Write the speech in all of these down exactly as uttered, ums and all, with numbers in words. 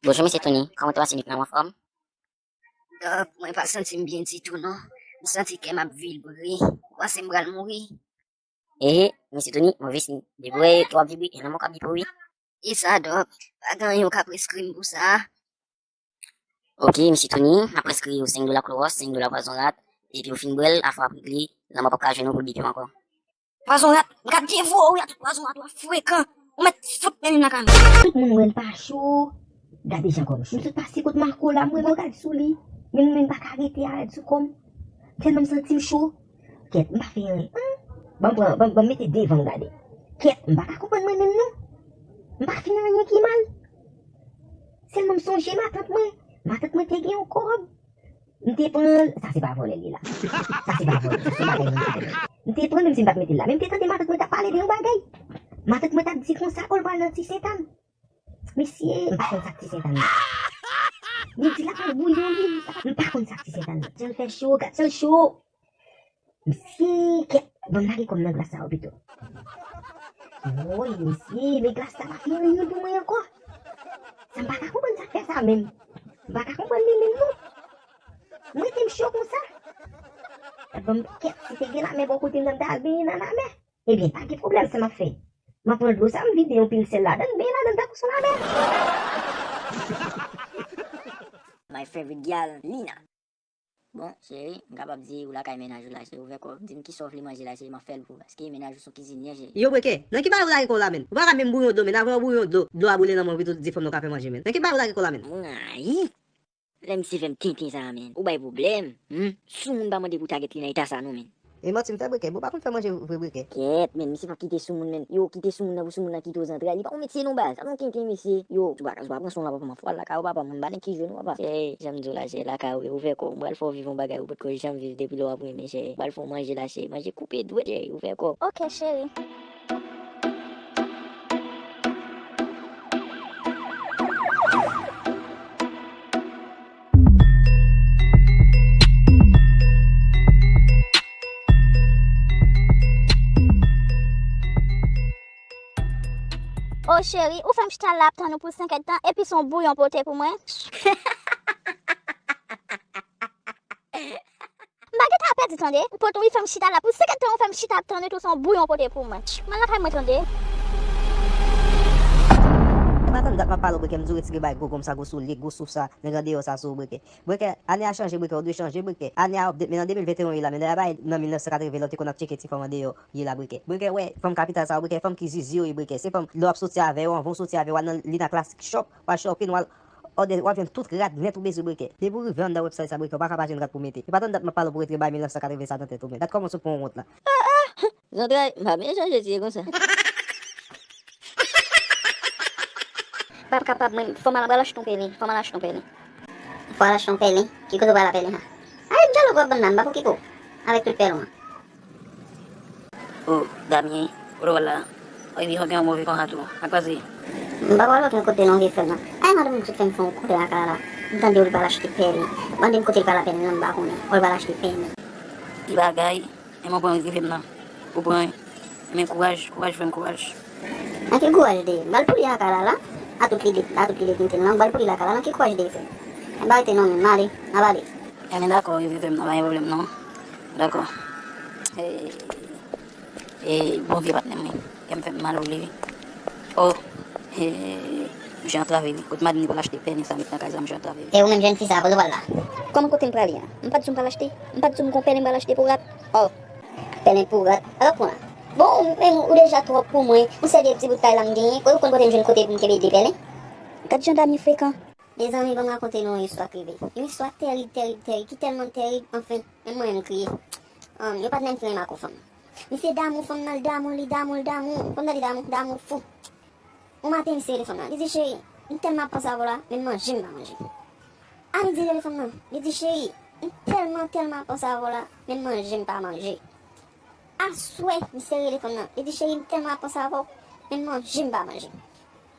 Bonjou, mesye Tony. Kòman w te pase nèt la, ou anfòm? Dòk, mwen pa santi m byen ditou, non. M santi kè m ap vibre. Ou panse m pral mouri? Ehe, mesye Tony, move siy. Depi w wè kè w ap vibre, e lanmò k ap bipe w, wi. E sa, Dòk? Pa gen anyen ou ka preskri m pou sa? Oke, mesye Tony, m ap preskri w senk dola klowòs, senk dola pwazon rat, epi w fin bwè l, afè w ap regle, lanmò p ap ka jwenn ou pou l bipe w ankò. Pwazon rat, m ka devore w wi, ak tout pwazon rat ou a frekan. Ou mèt fout mennen m nan kay mwen. Tout moun wè l pa cho. Gade jan kò m cho. M sot pase kot Marco la, m wè m gad sou li. Men m menm pa ka rete a rèd sou kò m. Tèlman m santi m cho. Kèt, m pa fè anyen. Hum. Ban m pran, ban, ban m mete devan m gade. Kèt, m pa ka konprann mwen menm non. M pa fè anyen ki mal. Sèlman m sonje matant mwen. Matant mwen te gen yon kòb. M te pran, sa se pa vòlè l ye la. Sa se pa vòlè, sa se bagay moun pa vle. M te pran, menm si m pa t mete l la. Men m te tande matant mwen t ap pale de yon bagay. Matant mwen t ap di konsa, o, l pral nan Ti Sentàn. Mesye, m pa konn sa k Ti Sentàn nan. Li di l ap al bouyi yon liv. M pa konn sa k Ti Sentàn nan. Jan l fè cho, gad jan l cho. Mesye, kèt, ban m lage kò m nan glas sa yo pito. Woy, mesye, men glas la pa fè anyen pou mwen ankò. Sa m pa ka konprann sa k fè sa menm. M pa ka konprann li menm non. M rete m cho konsa. Ban m kèt, si te gen lamè bò kote m nan, m ta al benyen nan lamè. Ebyen, pa gen pwoblèm, sa m ap fè? M ap pran dlo sa, m vide yon pil sèl ladan l, m benyen ladan l tankou s on lamè. My favorite gal, Lina. Bon, cheri, m kapab di ou lakay mennaj ou la, cheri, ouvè kò w, di m kisa w vle manje la, cheri, m ap fè l pou ou, paske mennaj ou s on kizinyè, cheri. Yo, Breke, nan ki bagay ou lage kò w la, menn? Ou pa ka menm bouyon dlo, menn, avan w bouyon dlo, dlo a boule nan men w, pito di fò m nan w ka fè manje, menn. Nan ki bagay ou lage kò w la, menn? Mwen rayi lè misye fè m tenten sa a, menn. Ou bay pwoblèm, hmm? Soumoun pa mande pou tagèt li nan eta sa non, menn. E manti m fè, Breke, bon, ou pa konn fè manje vre, Breke. Kèt, menn, misye p ap kite soumoun, menn. Yo, kite soumoun nan pou soumoun nan kite w zantray. Li pa yon metye non, baz. Sa se yon tenten, mesye. Yo, ou pa, ou pa pran son la, papa m, fwa lakay ou, papa m, m pa nan ki jwenn ou, papa. Cheri, jan m di w la, cheri, lakay ou ye, ouvè kò w. M pral fè w viv yon bagay ou potko janm viv depi lè w ap renmen, cheri. M pral fè w manje la, cheri. Manje koupe dwèt, cheri. Ouvè kò w. Ok, cheri. O cheri, ou fè m chita la ap tann ou pou senk èdtan, epi se yon bouyon pote pou mwen. M pa gentan pèdi tande. Ou pote, ou fè m chita la pou senk èdtan, ou fè m chita ap tann ou tou, se yon bouyon pote pou mwen. M al lakay mwen tande. M pa tann dat m ap pale w, Breke, m di w retire bay gwo gonm sa, gwo soulye, gwo souf sa, nèg andeyò sa sou ou, Breke. Breke, ane a chanje, Breke, ou dwe chanje, Breke. Ane a update, men nan de mil venteyen ye la, men lè a bay nan mil nèf san katreven, lè w te konn ap tcheke ti fanm andeyò ye la, Breke. Breke, wè, fanm kapital sa yo, Breke, fanm ki zizi yo ye, Breke. Se fanm, lè w ap soti avè yo, anvan w soti avè yo, w al nan Lina Classic Shop, w al shopping, w al òdè, w ap jwenn tout rad nèt ou bezwen, Breke. Depi w rive anndan website sa, Breke, ou pa ka pa jwenn rad pou mete. E pa tann dat m ap pale w pou retire bay mil nèf san katreven sa nan tèt ou, men. Gad kòman w sot pou yon wont la. Zantray, m pa byen chanje ti ye konsa. M p ap kapab, mwen. Fò m al, pral achte yon pèlen. Fò m al achte yon pèlen. Fò al achte yon pèlen? Ki kote w pral apèlen a? Ay, dyalòg w ap ban m la, m pa pou kiko. Avèk tout pèlen w an. O, Damien, kote w pral la? Oy, wi, w gen yon move konsa tou. Sa k pase? M pa pral okenn kote non, vye frè m nan. Ay, madanm m sot fè m fè yon kout lakay la. M tande w pral achte pèlen. Mande m kote l pral apèlen nan, m pa konnen. O, l pral achte pèlen. Ki bagay? Enben w pran rive m nan. Ou pran. Enben kouraj, kouraj frè m, kouraj. Nan ki kouraj de? M pral pouri lakay la la. A tout lide, a tout lide ki m te nan, m pral pouri lakay la. Nan ki kouraj de frè m? Enben rete non, men m ale, n a pale. Enben dakò, rive frè m nan, pa gen pwoblèm non. Dakò. E, e, bon vye patnè m wi. Kè m fè m mal ou li wi. O, e, misye antrave li. Kot madanm li pral achte pèlen sa met nan kay sa, misye antrave li. E ou menm jèn fi sa, kote w pral la? Kòman kote m prale a? M pa t di w m pral achte? M pa t di w m gon pèlen m pral achte pou rat? O. Pèlen pou rat. Alò pran la. Bon, ou menm ou deja twòp pou mwen. Yon sèl de ti bout kay la m genyen. Ou konn kote m jwenn kote pou m kenbe de pèlen? Gad jan Dami frekan. Mezanmi, ban m rakonte nou yon istwa k rive. Yon istwa tèrib, tèrib, tèrib, ki tèlman tèrib, anfen, menm mwen menm m kriye. Ann, yon patnè m ki renmen ak yon fanm. Misye damou fanm nan, l damou, li damou, l damou. Fanm nan li damou, damou fou. Yon maten, misye rele fanm nan. Li di, cheri, m tèlman ap panse avè w la, menm manje m pa manje. A midi, li rele fanm nan. Li di, cheri, m tèlman, tèlman ap panse avè w la, menm manje m pa manje. Aswè, misye rele fanm nan. Li di, cheri, m tèlman ap panse avè w, menm manje m pa manje.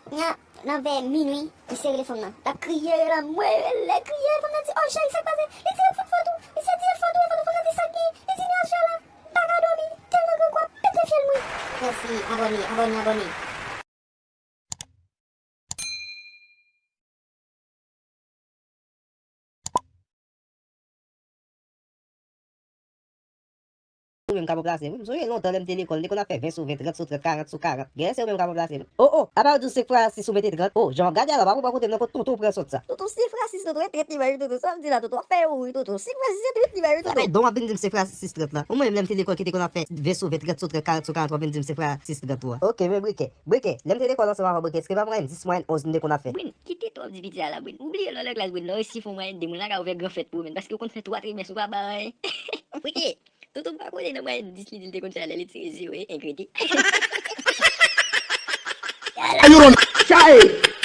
Kounya, nan vè minui, misye rele fanm nan. L ap kriye, l anmwey, rele, kriye. Fanm nan di, o, cheri, sa k pase? Li di, e fòt fòt ou. Misye di, e fòt ou, e fòt ou. Fanm nan di, sa k gen? Li di, nyaj la la. M pa ka dòmi, tèlman grangou ap pete fyèl mwen. Mèsi, abòne, abòne, abòne. Ou menm k ap ranplase m wi. M sonje lontan lè m te lekòl, m te konn ap fè ven sou ven, trant sou trant, karant sou karant. Genlè se ou menm k ap ranplase m. O, o, apa w di w senk fwa sis ou mete trant? O, jan w gade alò, pa konprann kote nan kot tonton w pran sòt sa. Tonton, senk fwa sis la, tonton, e trant li bay wi, tonton. Sa w di la, tonton, w ap fè yo ri wi, tonton. Senk fwa sis se trant li bay wi, tonton. Sa fè don w ap vin di m senk fwa sis trant la. Ou menm lè m te lekòl ki te konn ap fè ven sou ven, trant sou trant, karant sou karant, w ap vin di m senk fwa sis trant ou a. Oke, men brikè, brikè. Lè m te lekòl ansanm avè w, brikè, èske pa mwayèn dis, mwayèn onz m te konn ap fè? Brin, kite twòp di piti a la, Brin. Ou bliye lè w nan klas, Brin, lè w resi fè mwayèn de, moun la ka ouvè gran fèt pou ou, men, paske ou konn fè twa trimès, ou pa bay anyen. Brikè, tonton pa konnen nan mwayèn dis li di l te konn fè a lè li tire zewo, engredi. Ayo, non. Chaye.